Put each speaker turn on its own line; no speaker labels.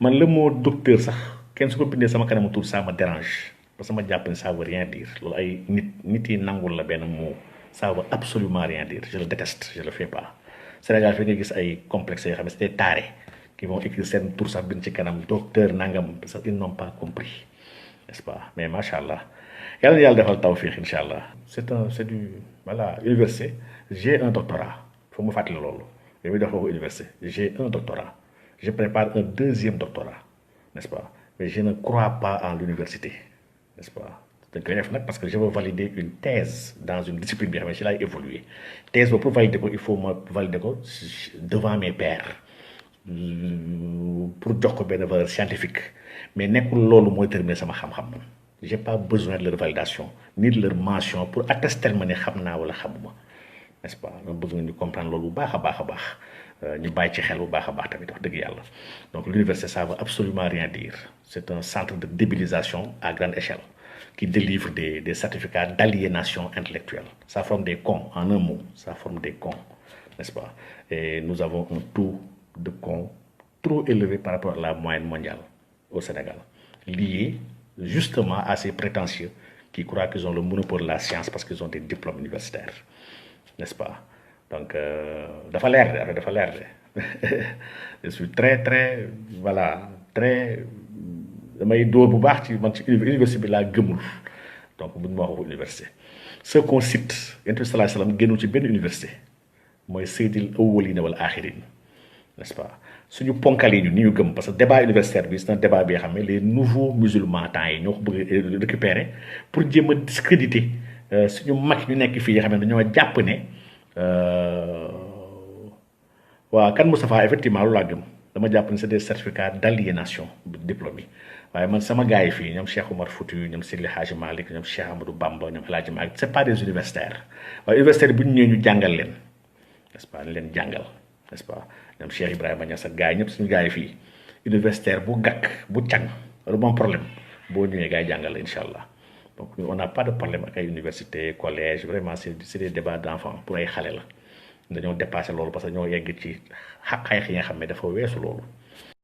man le mot docteur sax kenn su ko bindee sama kanamu tur ça me dérange parce que ma jàpp ne ça veut rien dire loolu ay nit yi nangul la benn mot ça veut absolument rien dire je le déteste je le fais pas Sénégal fi nga gis ay complexe yoo xam ne c'est des tarés qui vont écrire seen tur sax bind ci kanam docteur nangam parce qu'ils n'ont pas compris n'est-ce pas mais macha allah yàlla na yàlla defal tawfiq incha allah c'est du voilà université j'ai un doctorat faut mu fàttali loolu yow mi def ko université j'ai un doctorat je prépare un deuxième doctorat n'est-ce pas mais je ne crois pas en l'université n'est-ce pas dañ koy def nag parce que je veux valider une thèse dans une discipline bi xam ne ci laay évoluer thèse boobu pour valider ko il faut ma valider ko devant mes pairs pour jox ko benn valeur scientifique mais nekkul loolu mooy terminer sama xam-xam man j'ai pas besoin de leur validation ni de leur mention pour attester ma ne xam naa wala xamuma n'est-ce pas dama bëgg ñu comprendre loolu bu baax a baax a baax ñu bàyyi ci xel bu baax a baax tamit wax dëgg yàlla donc l'université ça veut absolument rien dire c'est un centre de débilisation à grande échelle qui délivre des certificats d'aliénation intellectuelle ça forme des cons en un mot ça forme des cons n'est-ce pas et nous avons un taux de cons trop élevé par rapport à la moyenne mondiale au Sénégal lié justement à ces prétentieux qui croient qu'ils ont le monopole de la science parce qu'ils ont des diplômes universitaires n'est-ce pas donc dafa leer de dafa leer de je suis très voilà très damay dóor bu baax ci man ci université bi laa gëmul donc buñ ma wax université ce qu'on cite yonent bi sallallahu alayhi wasallam génnu ci benn université mooy seydil awwalina wal axirin n'est-ce pas suñu ponkal yi ni ñu gëm parce que débat universitaire bi c'est un débat bi nga xam ne les nouveaux musulmans temps yi ñoo ko bëgg récupérer pour jéem a discréditer suñu mag ñu nekk fii nga xam ne dañoo jàpp ne waa kan Moustapha effectivement loolu laa gëm dama jàpp ne c'est des certificats d'aliénation diplôme yi waaye man sama gars yi fii ñoom Cheikh Oumar Foutiyou ñoom Seydi Hadji Malick ñoom Cheikh Amadou Bamba ñoom El Hadji Malick c'est pas des universitaires waaye universitaire bu ñu ñëwee ñu jàngal leen n'est-ce pas leen jàngal n'est-ce pas ñoom Cheikh Ibrahima Niass ak gars yi ñëpp suñu gars yi fii universitaire bu gàkk bu càng wala bon problème boo ñëwee gars yi jàngal la incha allah donc on n'a pas de problème ak ay université collège vraiment c'est des débats d'enfants pour ay xale la dañoo dépassé loolu parce que ñoo yegg ci xaqay yi nga xam ne dafa weesu loolu